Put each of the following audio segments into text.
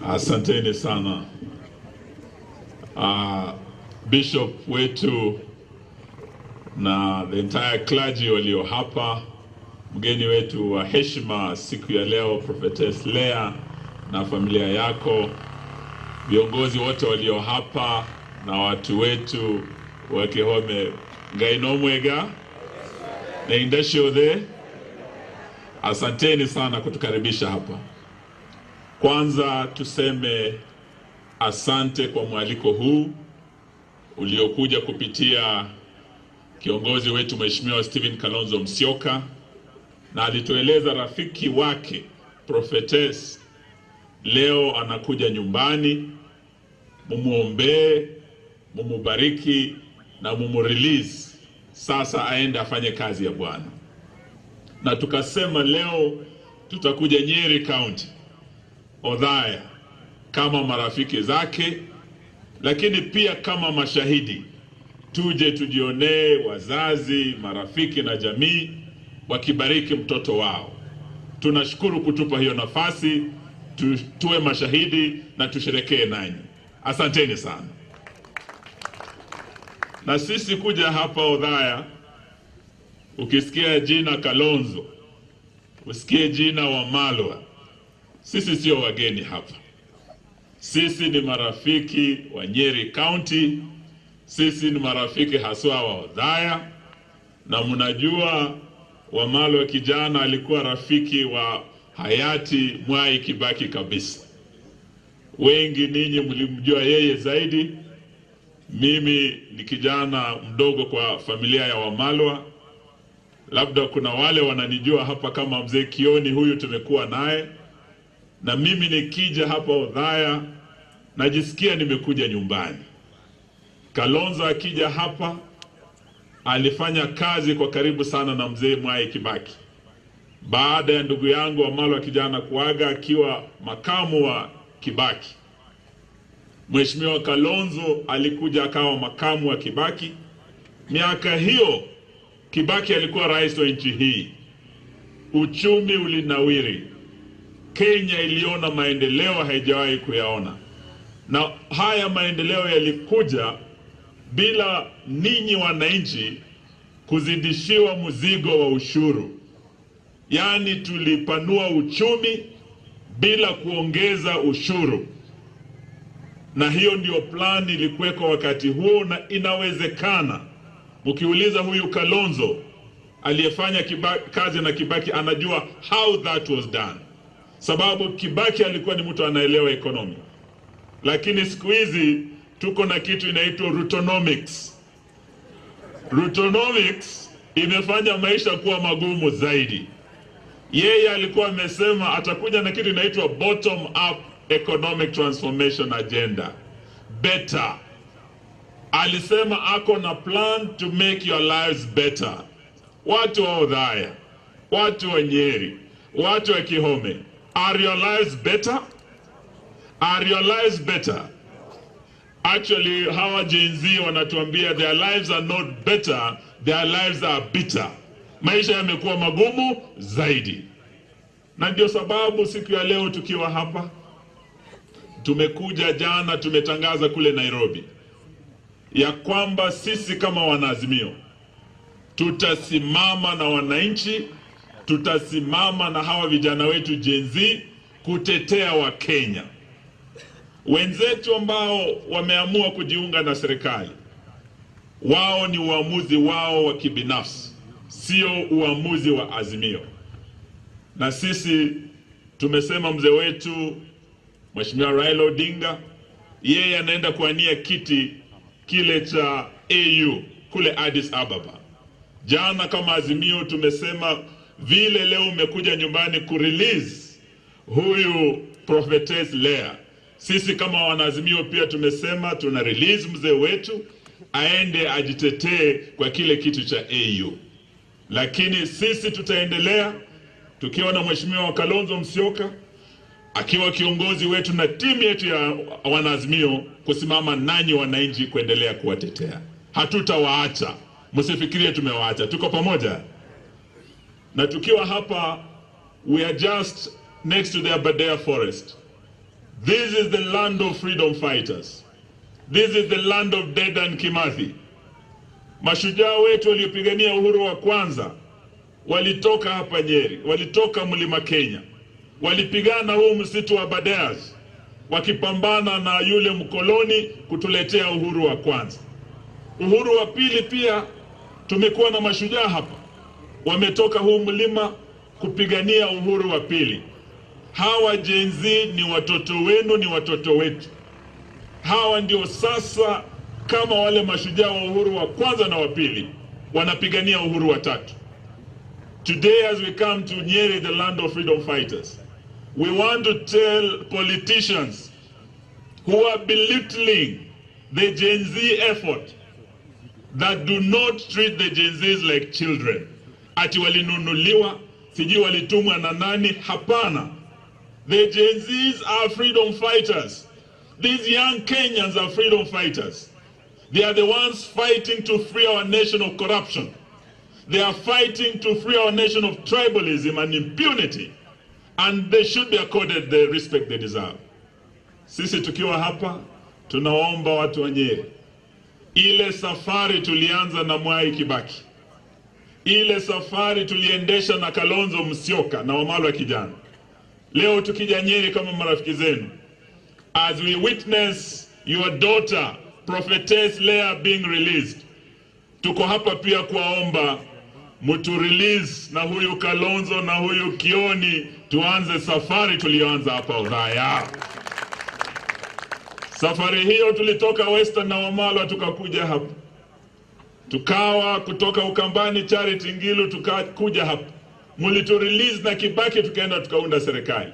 Asanteni sana Bishop wetu na the entire clergy walio hapa, mgeni wetu wa heshima siku ya leo Prophetess Leah na familia yako, viongozi wote walio hapa na watu wetu wa Kihome, Ngai nomwega na indashiothe, asanteni sana kutukaribisha hapa. Kwanza tuseme asante kwa mwaliko huu uliokuja kupitia kiongozi wetu Mheshimiwa Stephen Kalonzo Musyoka, na alitueleza rafiki wake Prophetess leo anakuja nyumbani, mumuombee, mumubariki na mumurelease sasa aende afanye kazi ya Bwana. Na tukasema leo tutakuja Nyeri County, Othaya, kama marafiki zake, lakini pia kama mashahidi, tuje tujionee wazazi, marafiki na jamii wakibariki mtoto wao. Tunashukuru kutupa hiyo nafasi, tuwe mashahidi na tusherekee nanyi. Asanteni sana. Na sisi kuja hapa Othaya, ukisikia jina Kalonzo, usikie jina Wamalwa, sisi sio wageni hapa. Sisi ni marafiki wa Nyeri County, sisi ni marafiki haswa wa Othaya, na mnajua Wamalwa kijana alikuwa rafiki wa hayati Mwai Kibaki kabisa. Wengi ninyi mlimjua yeye zaidi. Mimi ni kijana mdogo kwa familia ya Wamalwa. Labda kuna wale wananijua hapa kama Mzee Kioni, huyu tumekuwa naye. Na mimi nikija hapa Othaya najisikia nimekuja nyumbani. Kalonzo akija hapa alifanya kazi kwa karibu sana na Mzee Mwai Kibaki. Baada ya ndugu yangu Wamalwa kijana kuaga akiwa makamu wa Kibaki, Mheshimiwa Kalonzo alikuja akawa makamu wa Kibaki. Miaka hiyo Kibaki alikuwa rais wa nchi hii. Uchumi ulinawiri. Kenya iliona maendeleo haijawahi kuyaona. Na haya maendeleo yalikuja bila ninyi wananchi kuzidishiwa mzigo wa ushuru. Yaani tulipanua uchumi bila kuongeza ushuru. Na hiyo ndio plan ilikuwekwa wakati huo, na inawezekana. Mkiuliza huyu Kalonzo aliyefanya kazi na Kibaki anajua how that was done. Sababu Kibaki alikuwa ni mtu anaelewa economy. Lakini siku hizi tuko na kitu inaitwa Rutonomics. Rutonomics imefanya maisha kuwa magumu zaidi. Yeye alikuwa amesema atakuja na kitu inaitwa bottom up economic transformation agenda. Better. Alisema ako na plan to make your lives better. Watu wa Othaya, watu wa Nyeri, watu wa Kihome, are your lives better? Are your lives better? Actually, hawa Gen Z wanatuambia their lives are not better, their lives are bitter. Maisha yamekuwa magumu zaidi. Na ndio sababu siku ya leo tukiwa hapa, tumekuja jana, tumetangaza kule Nairobi ya kwamba sisi kama wanaazimio tutasimama na wananchi, tutasimama na hawa vijana wetu Gen Z kutetea wa Kenya. Wenzetu ambao wameamua kujiunga na serikali, wao ni uamuzi wao wa kibinafsi, sio uamuzi wa Azimio. Na sisi tumesema mzee wetu Mheshimiwa Raila Odinga, yeye anaenda kuania kiti kile cha AU kule Addis Ababa. Jana kama Azimio tumesema vile leo umekuja nyumbani kurelease huyu Prophetess Leah, sisi kama wanaazimio pia tumesema tuna release mzee wetu aende ajitetee kwa kile kitu cha AU. Lakini sisi tutaendelea tukiwa na Mheshimiwa Kalonzo Musyoka akiwa kiongozi wetu na timu yetu ya wanaazimio kusimama nanyi wananchi kuendelea kuwatetea. Hatutawaacha. Msifikirie tumewaacha. Tuko pamoja. Na tukiwa hapa, we are just next to the Aberdare Forest. This is the land of freedom fighters. This is the land of Dedan Kimathi. Mashujaa wetu waliopigania uhuru wa kwanza walitoka hapa Nyeri, walitoka Mlima Kenya, walipigana huu msitu wa Aberdares, wakipambana na yule mkoloni kutuletea uhuru wa kwanza. Uhuru wa pili pia tumekuwa na mashujaa hapa, wametoka huu mlima kupigania uhuru wa pili. Hawa Gen Z ni watoto wenu, ni watoto wetu. Hawa ndio sasa kama wale mashujaa wa uhuru wa kwanza na wa pili wanapigania uhuru wa tatu. Today as we come to Nyeri, the land of freedom fighters, we want to tell politicians who are belittling the Gen Z effort that do not treat the Gen Zs like children. Ati walinunuliwa, sijui walitumwa na nani. Hapana. The Gen Zs are freedom fighters. These young Kenyans are freedom fighters. They are the ones fighting to free our nation of corruption. They are fighting to free our nation of tribalism and impunity. And they should be accorded the respect they deserve. Sisi tukiwa hapa, tunaomba watu wa Nyeri. Ile safari tulianza na Mwai Kibaki, ile safari tuliendesha na Kalonzo Musyoka na Wamalwa kijana, leo tukija Nyeri kama marafiki zenu, as we witness your daughter Prophetess Leah being released, tuko hapa pia kuwaomba mtu release na huyu Kalonzo na huyu Kioni, tuanze safari tuliyoanza hapa Othaya. Safari hiyo tulitoka Western na Wamalwa tukakuja hapa, tukawa kutoka Ukambani Charity Ngilu tukakuja hapa, mlitu release na Kibaki, tukaenda tukaunda serikali.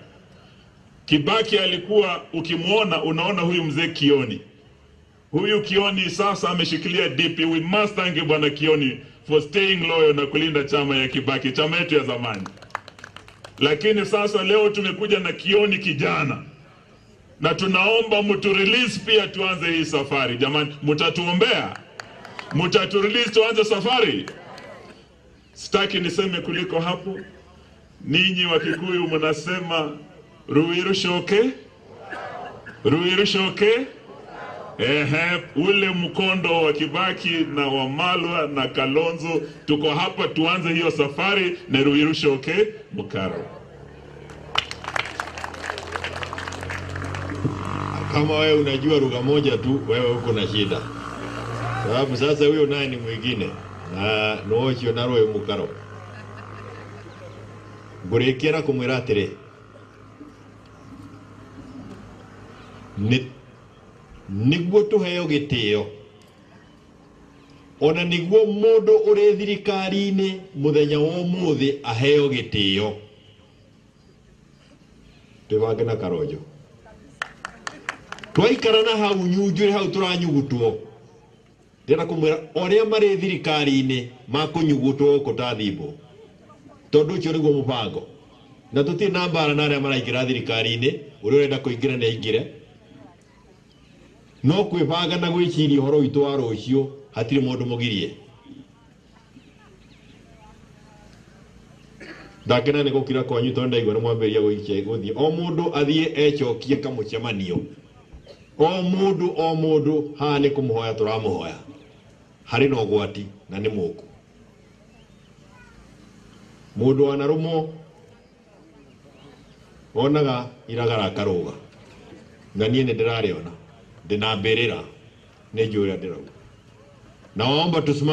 Kibaki alikuwa ukimuona unaona huyu mzee Kioni. Huyu Kioni sasa ameshikilia DP. We must thank Bwana Kioni for staying loyal na kulinda chama ya Kibaki, chama yetu ya zamani. Lakini sasa leo tumekuja na Kioni kijana, na tunaomba mtu release pia tuanze hii safari. Jamani, mtatuombea? Mtatu release tuanze safari? Sitaki niseme kuliko hapo. Ninyi wa Kikuyu mnasema ruirushoke, ruirushoke. Ehe, ule mkondo wa Kibaki na Wamalwa na Kalonzo, tuko hapa tuanze hiyo safari na ruirushoke mukaro. Kama wewe unajua lugha moja tu, wewe uko na shida. Sababu sasa huyo naye ni mwingine na nocio naroe mukaro. Ngurikia na kumwira atiri, niguo tuheo gitio, ona niguo mundu uri thirikari-ini muthenya wa umuthi aheo gitio. Twibange na Karonjo twaikara na hau nyunjure hau turanyugutwo, ndĩrenda kumwira oria mari thirikari-ini makunyugutwo guku ta thimbo, tondu ucio niguo mubango. Na tutirĩ na mbara na aria maraingĩra thirikari-inĩ, ũrĩa ũrenda kũingĩra nĩ aingĩre, no kwĩbanga na gwĩciria ũhoro witũ wa rũciũ hatirĩ mũndũ mũgirie. Ndakena nĩ gũkira kwanyu tondũ ndaigua nĩ mwambĩrĩria gũthiĩ. O mũndũ athiĩ ecokie kamũcemanio, o mũndũ o mũndũ haha nĩ kũmũhoya tũramũhoya, harĩ na ũgwati na nĩ mũku. Mũndũ wanarũmwo onaga iragara akarũga, na niĩ nĩ ndĩrarĩona, ndĩna mbĩrĩra, nĩ njũĩ ũrĩa ndĩrauga. Naomba tusimame.